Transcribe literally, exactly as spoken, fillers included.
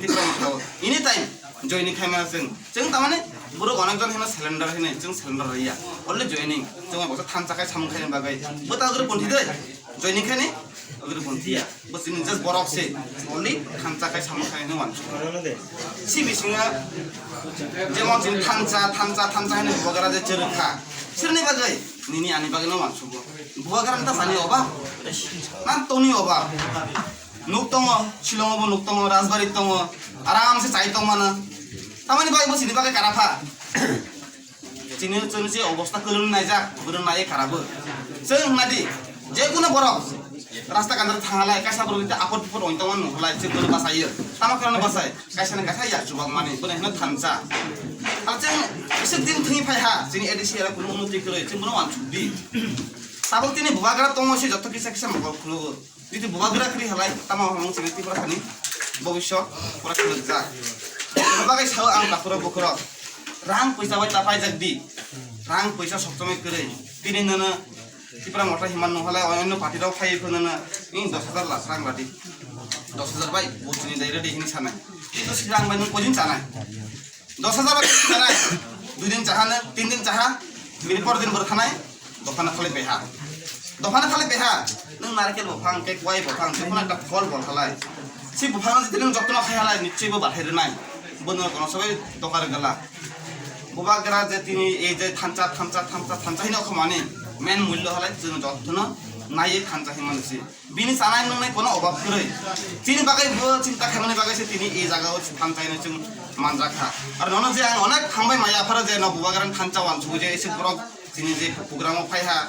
Tipra Motha o anytime joining khaimano chwng. Chwng tamani borok onekjon hino cylinder hino, chwng cylinder rwya. Only joining. Chwng bo thansa khai samung khaina bagwi. Bo ta guru ponthi dei. Joining khaini guru ponthi ya. Bo chini just borok se. Only thansa khai samung khaina wan. Si bisinga jemon chini thansa, thansa, thansa hino bogara je chwrwkha. Sirni bagwi, nini ani bagwi no wan sugo. Bogara ta sani oba. Nan toni oba. Nuk tongo, Shillong bo nuk tongo, Rajbari tongo, aram se chai tong mano. Tamani bagwi bo sini bagwi kara pha. Chini chini se obostha kwrwng naijak, kwrwng nai kara bo. Chwng hwnadi, je kuno borok rasta kandar thangalai, kaisa borok ni apot bipot oin tongma nukhalai, chwng bono basaio. Tamo khorokno basai, kaisa ni kaisa ya chubak mani, bono hino thansa. Al chwng isi din thwi phai ha, chini A D C era kuno unnoti kwrwi, chwng bono wansuk di. Tabuk tini bubagra tongo se joto kisa kisa mokol khulugo. Jiti bubagra kwrwi halai, tamo hamung chini Tripura hani bobiswt pura khulukjak. Bubagai sao ang takhuro bukhuro. Rang poisa bai tapai jak di. Rang poisa sokchomai kwrwi. Tini nono Tripura Motha himan nung halai, onno party rok phai phunana, in dos hajar la, rang ladi. Dos hajar bai, bo chini dai ready hini sanai. Kintu si rang bai nung kojin chanai. Dos hajar bai chanai. Dui din chahano, tin din chaha, bini por din bor khanai, dophano khalai beha. Dophano khalai beha, nung narikel bo phang, kek wai bo phang, dophano ekta phol bo khalai. Si bo phang jiti nung jotno khai halai, nichoi bo bathai rwnai. Bono kono sabai doka rwgala. Bubagra je tini ei je thansa, thansa, thansa, thansa hino khomani main mullo halai, chwng jotno naiye thansa himani si. Bini chanai nungnai kono obab kwrwi. Chini bagwi bo chinta khaimani bagwi se tini ei jagao thansa hino chwng manjak kha. Ar nono je ang onek hambai maya aphara je no bubagra thansa wansugwi je ese borok chini je program o phai ha,